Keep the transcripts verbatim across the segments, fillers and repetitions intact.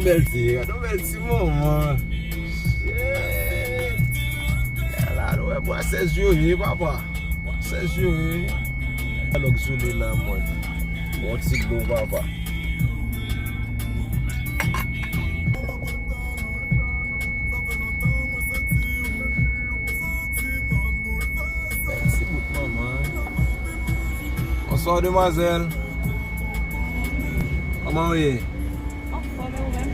Bèl ti, gade yon bèl ti manman. Shit. Ala, nou wè bwa sèz yo ye, papa. Bwa sèz yo ye. Lòk sou li la, mwen. Bon ti dlo, papa. Bèl ti bout manman. Bonswa, demwazèl. Kòman w ye? Anfòm, e ou menm?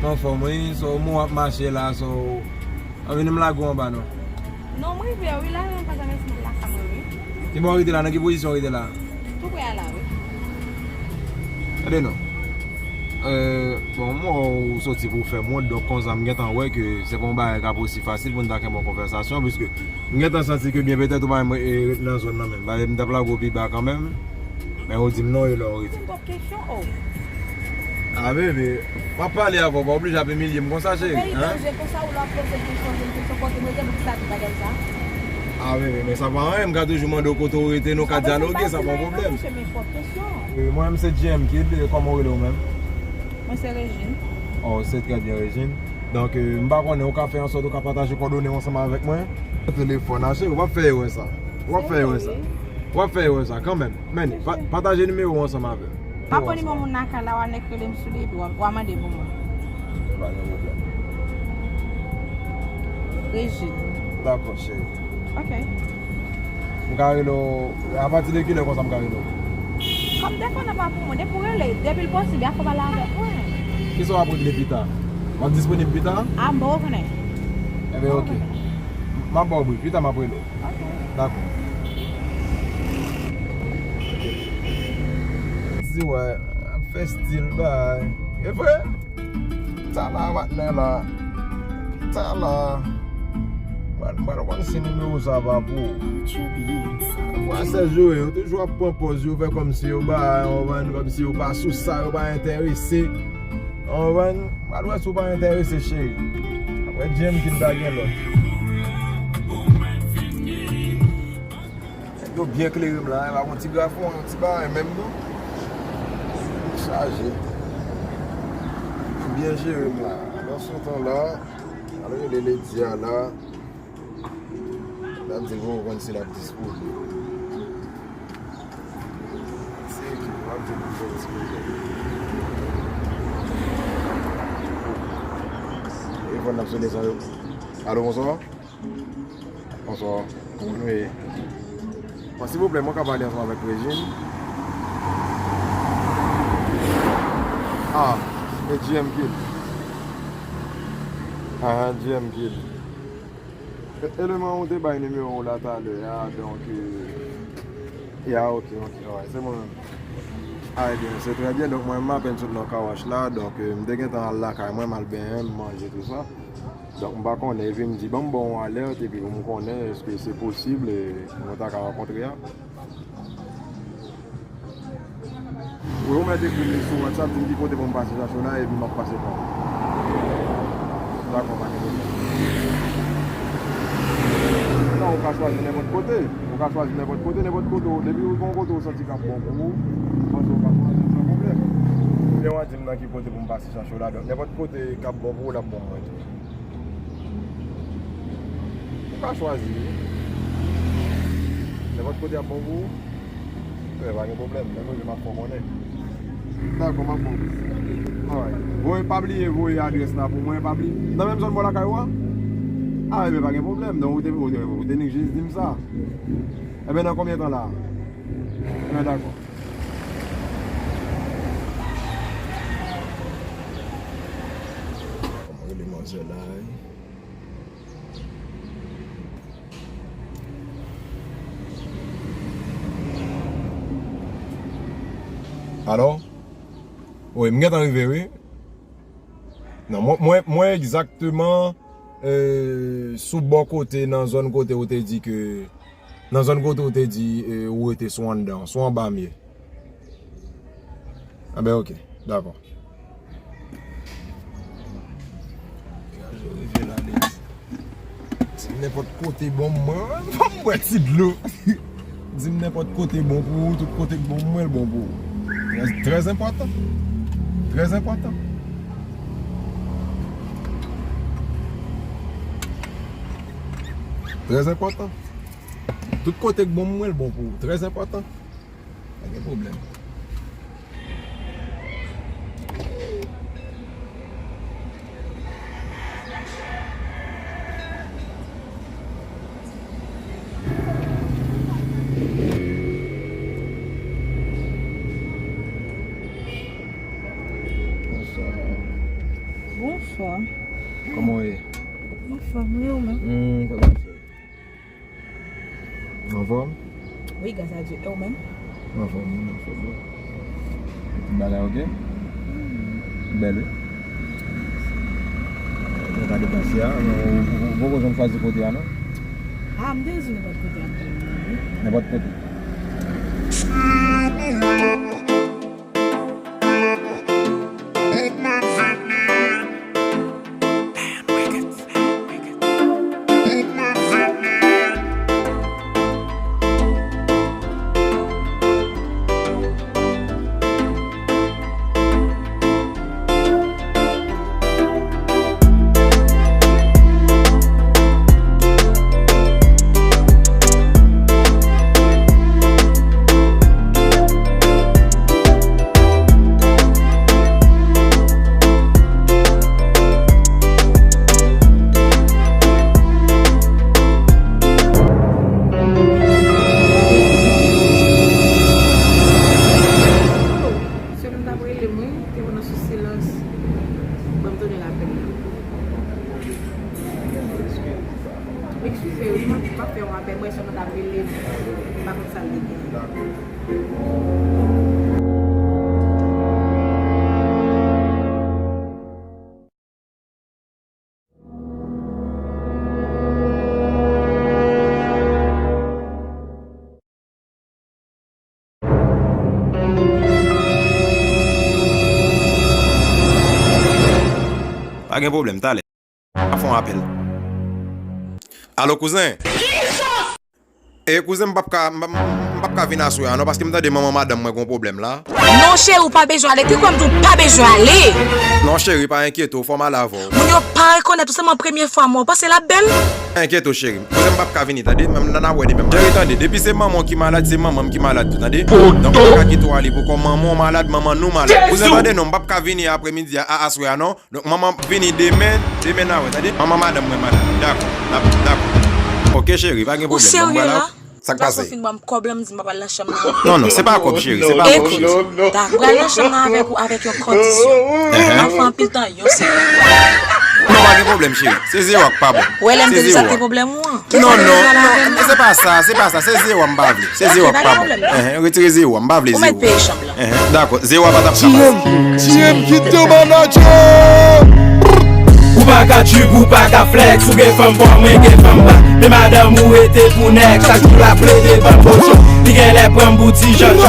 Mwen anfòm, wi. So, mwen ap mache la, so, anvi n m lage w anba, non? Non, mwen rive, wi, la, men pa janm estil lakay mwen, wi. Ki bò w rete la? Nan ki pozisyon w rete la? Tou prè a la, wi. Tande non. Euh, bon, mwen wè w soti pou w fè mond, donk konsa m gentan wè ke se pa yon bagay k ap osi fasil pou n ta kenbe yon konvèsasyon, piske m gentan santi ke byen petèt ou pa menm, e, ret nan zòn nan menm. Bagay m t ap lage w pi ba kanmenm, men ou di m non, e lè w rete. Kesyon, oh. Ah, bebe, m ap pale avè w, pa oblije ap imilye m konsa, cheri, hein? Danje konsa, ou la poze kesyon, poze kesyon, kote mwen te pou sa, ti bagay sa? Ah, bebe, men sa pa anyen, m ka toujou mande w kote w rete, nou ka dyaloge, sa pa yon pwoblèm. Mwen, m se J M Kid, e kòman w rele w menm? Mwen se Regine. Oh, se trè byen, Regine. Donk, euh, m pa konnen, ou ka fè an sòt ou ka pataje kòdone w ansanm avèk mwen? Telefòn, ah, cheri, w ap fè erè sa. W ap fè erè sa. W ap fè erè sa, kanmenm. Men, pa-, pataje nimewo w ansanm avè m. M ap pran nimewo moun nan kay la, w a nèk rele m sou li, epi w a, w a mande pou mwen. E pa gen pwoblèm. Regine. Dakò, cheri. Ok. M ka rele w, apati de kilè konsa m ka rele w? Kòm telefòn nan pa pou mwen, depi w rele, depi l posib, y a fè pale avèk mwen. Kisa w ap regle pita? W ap disponib pita? A, m poko konnen. Enben, ok. M ap ba w bri, pita m ap rele w. Ok. Dakò. Di wè, ap fè stil bay. E vre? Sa la, patnè la. Sa la. Mwen, mwen konn si nimewo sa pa pou ou. Mwen se jwe, yo toujou ap pran pòz, yo fè kòmsi yo ba, yo konprann, kòmsi yo pa sou sa, yo pa enterese. Ou konprann? Al wè si w pa enterese, cheri. Apre J M Kid pa gen lòt. Nèg yo byen klere m la, e pa yon ti grafon, yon ti bagay menm non. Chaje. Yo byen jere m la. Pandan se tan la, al rele lady a la. L ap di l pou konn si l ap disponib. Se ekip la, ap di l pou konn si l ap disponib. Telefòn n ap sone san yo. Alo, bonswa. Bonswa. Kòman nou ye? Bon, silvouplè, mwen ka pale ansanm avèk Regine? Ah, e J M Kid. Ah, J M Kid. E, eleman ou te bay nimewo w la talè a, donk, e, ya, ok, ok, alright, se mwen menm. Ah, ebyen, se trè byen, donk, mwen, m apèn sot nan car wash la, donk, e, m te gentan al lakay mwen, m al benyen, m manje, tou sa. Donk, m pa konnen, epi m di, ban m ba w yon alèt, epi pou m konnen, èske se posib, e, pou mwen ta ka rankontre a. Wi, ou mèt ekri m li sou WhatsApp, di m ki kote pou m pase chache w la, epi m ap pase pa w. Dakò, pa gen pwoblèm. Non, ou ka chwazi nenpòt kote. Ou ka chwazi nenpòt kote, nenpòt kote, w- depi w gen yon kote w santi k ap bon pou ou, m panse w ka chwazi l san pwoblèm. Oubyen w a di m nan ki kote pou m pase chache w la, donk nenpòt kote k ap bon pou ou, l ap bon pou mwen tou. Ou ka chwazi wi. Nenpòt kote ap bon pou ou. Wi, pa gen pwoblèm. Lè m rive, m ap fè w konnen. Dakò, m ap bon. Alright. Voye, pa bliye voye adrès la pou mwen, pa bliye. Nan menm zòn bò lakay ou a? Ah, ebyen, pa gen pwoblèm. Non, ou te, ou te, ou te nik jis di m sa. Ebyen, nan konbyen tan la? Ebyen, dakò. Kòman rele manzè la, wi? Alo? Wi, m gentan rive, wi. Non, mwen, mwen, mwen egzakteman, e, sou bò kote, nan zòn kote ou te di ke, nan zòn kote ou te di, e, ou rete sou anndan, sou anba m ye. Anben, ok, dakò. Yo rive la, li di m nenpòt kote bon mwen, ban m bwè ti dlo. Di m nenpòt kote bon pou ou, tout kote k bon mwen, l bon pou ou. Trè, trè enpòtan. Trè enpòtan. Trè enpòtan. Tout kote k bon pou mwen, l bon pou ou. Trè enpòtan. Pa gen pwoblèm. Bonswa. Bonswa. Kòman w ye? Anfòm, wi, ou menm? Hmm, kòman w ye? Anfòm? Wi, gras a Dye. E ou menm? Anfòm, wi, anfòm, wi. Tout bagay oke? Bèl, wi. Mwen pa depanse a, non, ou, ou, ou poko janm chwazi kote a, non? Ah, m te di nenpòt kote ap pran mwen, wi. Nenpòt kote? Alo, se menm t ap rele m, wi, te nan sou silans. Bon, m tounen lapèl la. Eskize, wi, m ap fè yon apèl, mwen sèlman t ap rele m. M pa konn sa l te gen. Pa gen pwoblèm, talè. M ap fè yon apèl. Alo, kouzen? E, kouzen, m p ap ka, m, m, m p ap ka vin aswè a, non, paske m tande manman madanm mwen gen yon pwoblèm la. Non, cheri, ou pa bezwen ale. Te kwè m di w pa bezwen ale. Non, cheri, pa enkyete w, fò m ale avè w. Moun yo pa rekonèt ou, se mwen premye fwa m wè w. Panse l ap bèl? Pa enkyete w, cheri. Kouzen, m p ap ka vini, tande? Menm nan, n a wè demen. Cheri, tande, depi se manman w ki malad, se manman m ki malad tou, tande? Donk, m pa ka kite w ale pou kò manman w malad, manman nou malad. Kouzen, tande, non, m p ap ka vini apremidi a, a, aswè a, non. Donk, manman ap vini demen, demen n a wè, tande? Manman madanm mwen malad. Dakò, n ap, dakò. Oke, cheri, pa gen pwoblèm. Ou serye la? Sa k pase? Gason fin ban m kòb la, m di m pa pral nan chanm nan. Non, non, se pa kòb, cheri, se pa kòb, cheri. Ekout, ta pral nan chanm nan avèk ou avèk yon kondisyon. M ap fè anpil tan yon sèl fwa. Non, pa gen pwoblèm, cheri. Se zewo a k pa bon. Wè, lè m te di sa te pwoblèm ou an. Non, non, non, se pa sa, se pa sa, se zewo a m pa vle. Se zewo a k pa bon. Enhen, retire zewo a, m pa vle zewo. Ou mèt peye chanm lan. Enhen, dakò, zewo a pa t ap ka pase. T M, T M ki te manager. Ou pa ka trip, ou pa ka flex, ou gen fanm fò, mwen gen fanm pa. Men madanm ou rete pou nèg, chak jou l ap plede ban m potion. Li genlè pran m pou ti jan.